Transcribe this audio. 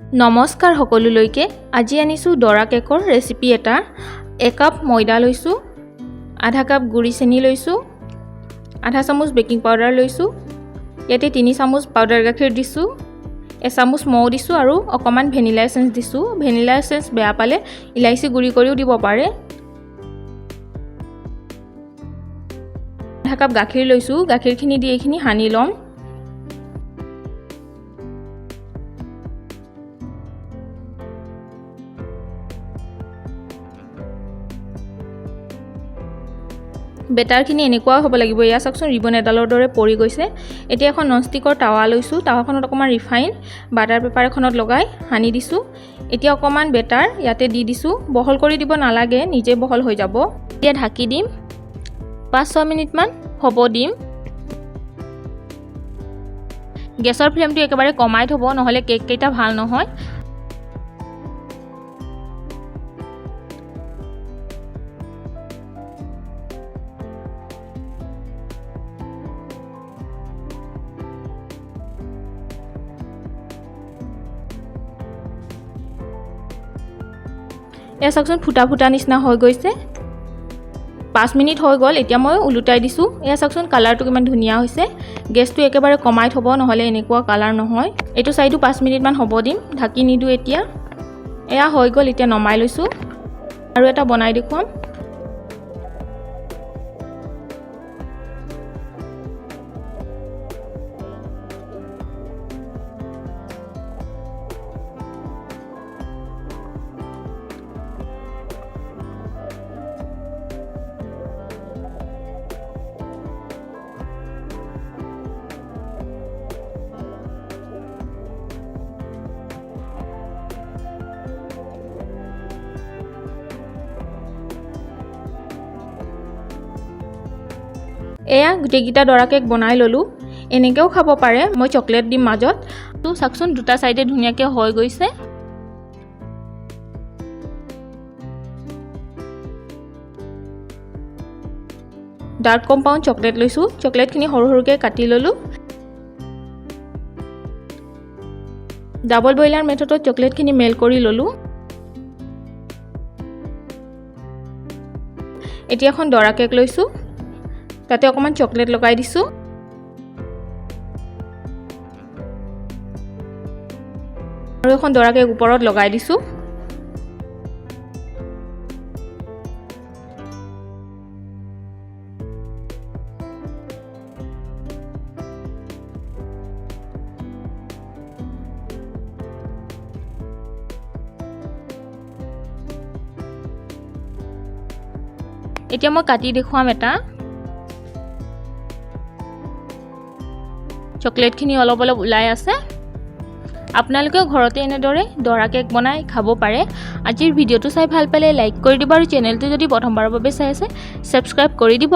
নমস্কাৰ সকলোলৈকে। আজি আনিছোঁ দৰা কেকৰ ৰেচিপি এটা। 1 কাপ ময়দা লৈছোঁ, আধা কাপ গুড়ি চেনি লৈছোঁ, আধা চামুচ বেকিং পাউডাৰ লৈছোঁ। ইয়াতে 3 চামুচ পাউডাৰ গাখীৰ দিছোঁ, এচামুচ মৌ দিছোঁ আৰু অকণমান ভেনিলা এচেঞ্চ দিছোঁ। ভেনিলা এচেঞ্চ বেয়া পালে ইলাচি গুড়ি কৰিও দিব পাৰে। আধা কাপ গাখীৰ লৈছোঁ। গাখীৰখিনি দি এইখিনি সানি ল'ম। বেটাৰখিনি এনেকুৱা হ'ব লাগিব। এয়া চাওকচোন, ৰিবন এডালৰ দৰে পৰি গৈছে। এতিয়া এখন ননষ্টিকৰ টাৱা লৈছোঁ। টাৱাখনত অকণমান ৰিফাইন বাটাৰ পেপাৰ এখনত লগাই সানি দিছোঁ। এতিয়া অকণমান বেটাৰ ইয়াতে দি দিছোঁ। বহল কৰি দিব নালাগে, নিজে বহল হৈ যাব। এতিয়া ঢাকি দিম, 5-6 মিনিটমান হ'ব দিম। গেছৰ ফ্লেমটো একেবাৰে কমাই থ'ব, নহ'লে কেককেইটা ভাল নহয়। এয়া চাওকচোন, ফুটা ফুটা নিচিনা হৈ গৈছে। 5 মিনিট হৈ গ'ল। এতিয়া মই ওলোটাই দিছোঁ। এয়া চাওকচোন, কালাৰটো কিমান ধুনীয়া হৈছে। গেছটো একেবাৰে কমাই থ'ব, নহ'লে এনেকুৱা কালাৰ নহয়। এইটো চাইডো 5 মিনিটমান হ'ব দিম, ঢাকি নিদিওঁ এতিয়া। এয়া হৈ গ'ল, এতিয়া নমাই লৈছোঁ আৰু এটা বনাই দেখুৱাম। এয়া গোটেইকেইটা দৰা কেক বনাই ল'লোঁ। এনেকৈও খাব পাৰে। মই চকলেট দিম মাজত। তো চাওকচোন, দুটা চাইডে ধুনীয়াকৈ হৈ গৈছে। ডাৰ্ক কম্পাউণ্ড চকলেট লৈছোঁ। চকলেটখিনি সৰু সৰুকৈ কাটি ল'লোঁ। ডাবল বইলাৰ মেথডত চকলেটখিনি মেল্ট কৰি ল'লোঁ। এতিয়া এখন দৰা কেক লৈছোঁ। তাতে অকণমান চকলেট লগাই দিছোঁ আৰু এখন দৰা কেক ওপৰত লগাই দিছোঁ। এতিয়া মই কাটি দেখুৱাম এটা। চকলেটখিনি অলপ অলপ ওলাই আছে। আপোনালোকেও ঘৰতে এনেদৰে দৰা কেক বনাই খাব পাৰে। আজিৰ ভিডিঅ'টো চাই ভাল পালে লাইক কৰি দিব আৰু চেনেলটো যদি প্ৰথমবাৰৰ বাবে চাই আছে, ছাবস্ক্ৰাইব কৰি দিব।